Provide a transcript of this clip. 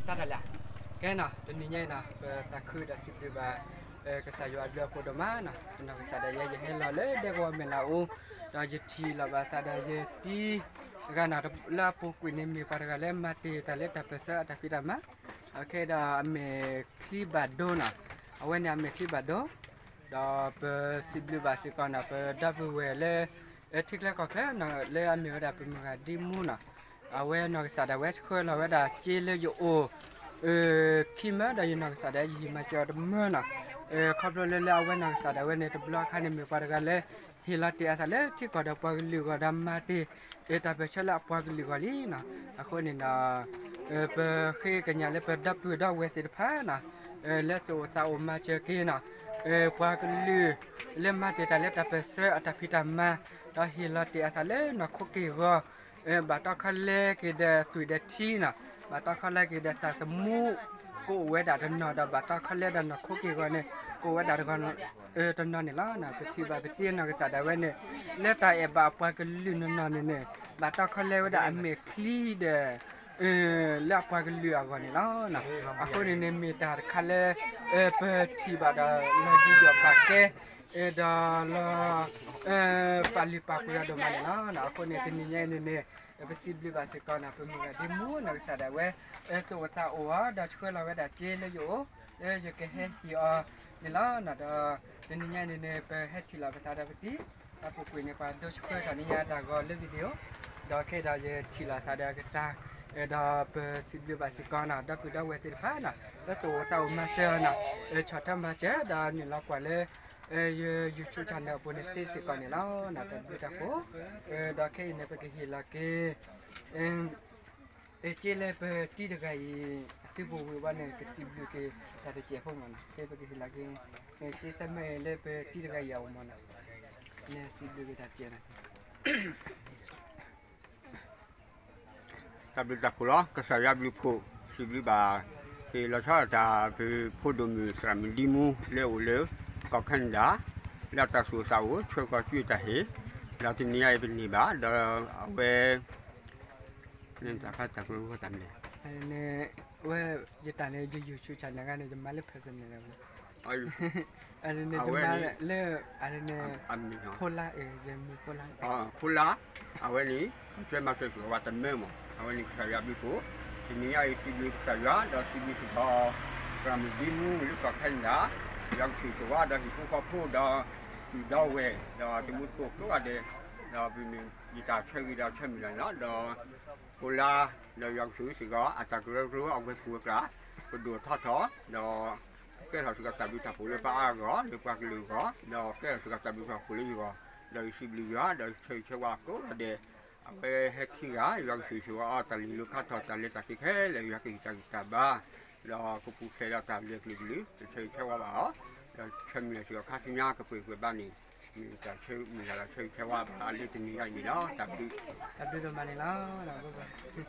တၢ်လဲၣ်, ကဲနီၤ တနံၤညါအံၤနီၤ ပသးခုဒီးစံးဘျုးဘၣ် ကစၢ်ယွၤအဘျုးအဖှိၣ်ဒိၣ်မးနီၤ, ပနီၢ်ကစၢ်ဒၣ်ယဲ ယဟဲလီၤလၢဒဲကဝီၤမဲာ်လးအိၣ်, ဒီးယထံၣ်လီၤဘၣ်သးဒီးယတံၤတဂၤနီၤ လၢအပူၤကွံာ်န့ၣ်မ့ၢ်ပှၤတဂၤလၢမၤတ့ၢ်တၢ်လၢတၢ်ပၢၢ်ဆၢအတၢ်ဖံးတၢ်မၤ, အခဲဒီးအမဲာ်ချံဘၣ်ဒိနီၤ, အဝဲန့ၣ်အမဲာ်ချံဘၣ်ဒိ, ဒီးပစံးဘျုးဘၣ်စ့ၢ်ကီးနီၤ ပဒီပုၢ်ဝဲၢ်လၢ ထံချၢကီၢ်ချၢနီၤ လၢအမ့ၢ်ဝဲဒၣ်ပမုၢ်ဂၤဒ့မူနီၤ, အဝဲနီၢ်ကစၢ်ဒၣ်ဝဲဆှၢလီၤဝဲဒၣ်စ့လၢယအိၣ် ခံမၢ ဒီးယနီၢ်ကစၢ်ဒၣ်ယဟံၣ်မၤစၢၤအီၤတမၢနီၤ, ခီဖျိလၢလၢအဝဲနီၢ်ကစၢ်ဒၣ်ဝဲန့ၣ် တဘျီအခါန့ၣ်မ့ၢ်ပှၤတဂၤလၢ ဟ့ၣ်လီၤတ့ၢ်အသးလၢထံကီၢ်ဒီးပှၤကလုာ်အဂီၢ်ဒီးမၤတ့ၢ် တၢ်ပၢၢ်ဆၢလၢအပှၤကလုာ်အဂီၢ်လံနီၤ, အဃိန့ၣ်ဒီး ပဃ့ကညးလၢပဒီပုၢ်ဒီဝဲၢ်သ့ၣ်တဖၣ်နီၤ လၢသူၣ်အိၣ်သးအိၣ်မၤစၢၤက့ၤနီၤ ပှၤကလုာ် လၢမၤတ့ၢ်တၢ်လၢတၢ်ပၢၢ်ဆၢအတၢ်ဖံးတၢ်မၤ, ဒီးဟ့ၣ်လီၤတ့ၢ်အသးလၢနီၢ်ခိက့ၢ်ဂီၤ, ဘၣ်တၢ်ခီလဲက့ၤဒီးသွံၣ်ဒီးထံနီၤ, ဘၣ်တၢ်ခီလဲက့ၤဒီးသးသမူ ကအိၣ်ဝဲဒၣ်တနီၤဒီး ဘၣ်တၢ်ခီလဲဒီးနီၢ်ခိက့ၢ်ဂီၤန့ၣ် ကအိၣ်ဝဲဒၣ်တဂီၤ တနီၤန့ၣ်လီၤ. ပထံၣ်ဘၣ်ပတံၤနီၢ်ကစၢ်ဒၣ်ဝဲန့ၣ် လၢတၢ်အဲၣ်ဘၣ်အပှၤကလုာ်နီၢ်နီၢ်န့ၣ်န့ၣ် ဘၣ်တၢ်ခီလဲဝဲဒၣ်အမဲာ်ချံဒီး လၢအပှၤကလုာ်အဂီၢ်န့ၣ်လီၤ. အဃိန့ၣ်န့ၣ် မ့ၢ်တၢ်တခါလၢ ပထံၣ်ဘၣ်ဒီးလီၤယံၤယီၣ်ပာ်ကဲ ဒီးလီၤ ပာ်လုၢ်ပာ်ပှ့ၤအီၤဒိၣ်မးန့ၣ်လီၤ. အဃိန့ၣ် တနံၤညါအံၤန့ၣ်န့ၣ် ပစံးဘျုးဘၣ်စ့ၢ်ကီးနီၤ ပမုၢ်ဂၤဒ့မူနီၢ်ကစၢ်ဒၣ်ဝဲ သူၣ်အိၣ်သးအိၣ်အီၤ ဒီးဆှၢလီၤဝဲဒၣ်စ့လၢယအိၣ် လၢယကဟဲဟ့ၣ်အီၤန့ၣ်လီၤ. ဒီးတနံၤညါအံၤန့ၣ်န့ၣ် ပဟဲထံၣ်လီၤပသးဒီးပတံၤ တၢ်ပူၤကွံာ်န့ၣ်ပှၤဒိဆှၢထီၣ်န့ၢ်ညါတၢ်ဂီၤလၢ video, ဒီးခဲဒီးယထံၣ်လီၤသးဒီးကစၢ် ဒီးပစံးဘျုးဘၣ်စ့ၢ်ကီးနီၤ ဒီပုၢ်ဒီဝဲၢ်သ့ၣ်တဖၣ်နီၤ လၢသူၣ်အိၣ်သးအိၣ်မၤစၢၤအီၤနီၤ ဆီၣ်ထွဲမၤစၢၤ ဒီးနုာ်လီၤကွၢ်လၢ ယ YouTube channel အပူၤန့ၣ်သ့စ့ၢ်ကီးန့ၣ်လီၤ. တၢ်ဘျုးတၢ်ဖှိၣ် ဒီးခဲအံၤန့ၣ် ပကဟ့ၣ်လီၤက့ၤ စ့လၢပတံၤတဂၤအံၤ အစုပူၤဝံၤဘၣ်န့ၣ် ကစံးဘျုးက့ၤတၢ်တစဲးဖိမးနီၤ ကဲပကဟ့ၣ်လီၤက့ၤ စ့သၢမၢအံၤလၢပတံၤတဂၤအံၤအအိၣ်မးနီၤ န့ၣ်စံးဘျုးက့ၤတၢ်တစဲးနီၤ တၢ်ဘျုးတၢ်ဖှိၣ်လီၤ ကစၢ်ယွၤဘျုးဖှိၣ် စံးဘျုးဘၣ် က့ၤလီၤဆီဒၣ်တၢ် ပဖိဒိၣ်မုၣ်သရၣ်မုၣ်ဒ့မူ လၢအအိၣ်လၢ ကီၢ်ခဲနဒၤ လၢအတၢ်သူၣ်အိၣ်သးအိၣ် ဆှၢဃီၤကွံာ်တၢ်ဟ့ၣ် ဒီးတနံၤညါအံၤပန့ၢ်ဘၣ် ဒီးအဝဲ တၢ်ဖးတၢ်ကရၢကရိတၢ်မနုၤလဲၣ် ဝဲ ယတၢ်န့ၣ် ယ YouTube channel န့ၣ် ယမၤလၢ personal လီၤ အဝဲန့ၣ် လၢ အမံၤ ဖိလါ ယမံၤဖိလါ ဖိလါ အဝဲန့ၣ် ထွဲမၤစၢၤက့ၤဝဲတမၢမး အဝဲန့ၣ်ကစၢ်ယွၤဘျုးဖှိၣ် တနံၤညါအံၤစံးဘျုးကစၢ်ယွၤ ဒီးစံးဘျုးစ့ၢ်ကီး သရၣ်မုၣ်ဒ့မူလၢကီၢ်ခဲနဒၤ ယွၤကဆိၣ်ဂ့ၤဆိၣ်ဝါဒီးဟံၣ်ဖိဃီဖိဒီး ပုၢ်ဒီဝဲၢ် ဒီးတံၤသကိးကိးဂၤဒဲး ဒီးပမ့ၢ်ယတၢ်ဆၢဂ့ၤဒီးဆၢမုၢ်လၢ်န့ၣ်လီၤ ဒီး ဖိလါ ဒီးယွၤကဆိၣ်ဂ့ၤစ့ၢ်ကီး အတၢ်ကရၢကရိအဝဲၤကွာ်ဝဲၤကျါ ကဒိၣ်ထီၣ်ထီၣ် ဒီး ကဲထီၣ်စ့ၢ်ကီးတၢ်ဘျုးတၢ်ဖှိၣ်လၢပအါအဂီၢ် လၢပှၤကလုာ်အဂီၢ် ဒီးကဲထီၣ်စ့ၢ်ကီးတၢ်ဘျုးတၢ်ဖှိၣ်လၢယဂီၢ် ဒီးယစံးဘျုးယွၤ ဒီးယဆၢဂ့ၤဆၢဝါကိးဂၤဒဲး အဝဲဟဲခံဂၤ ယွၤကဆိၣ်ဂ့ၤဆိၣ်ဝါအီၤ တၢ်လၢလိၣ်ခါထီၣ် တၢ်လဲၤတၢ်က့ၤခဲလၢာ် ယွၤကဟ့ၣ်တၢ်ဂံၢ်တၢ်ဘါ ဒီးကပူၤဖျဲးဒီးတၢ်လဲၤကလုာ်ကလုာ် ယဆၢဂ့ၤဆၢဝါဘၣ်အီၤ ဒီးဆၢမုၢ်လၢ်စ့ၢ်ကီးခါဆူညါကပှဲၤပှဲၤဘၣ်န့ၣ် မ့ၢ်တၢ်ဆၢမုၢ်လၢ်ဒီးဆၢဂ့ၤဆၢဝါဘၣ်အီၤလၢတနံၤညါအံၤန့ၣ်လီၤ တၢ်ဘျုး တၢ်ဘျုးဒိၣ်မးန့ၣ်လီၤ ဒီး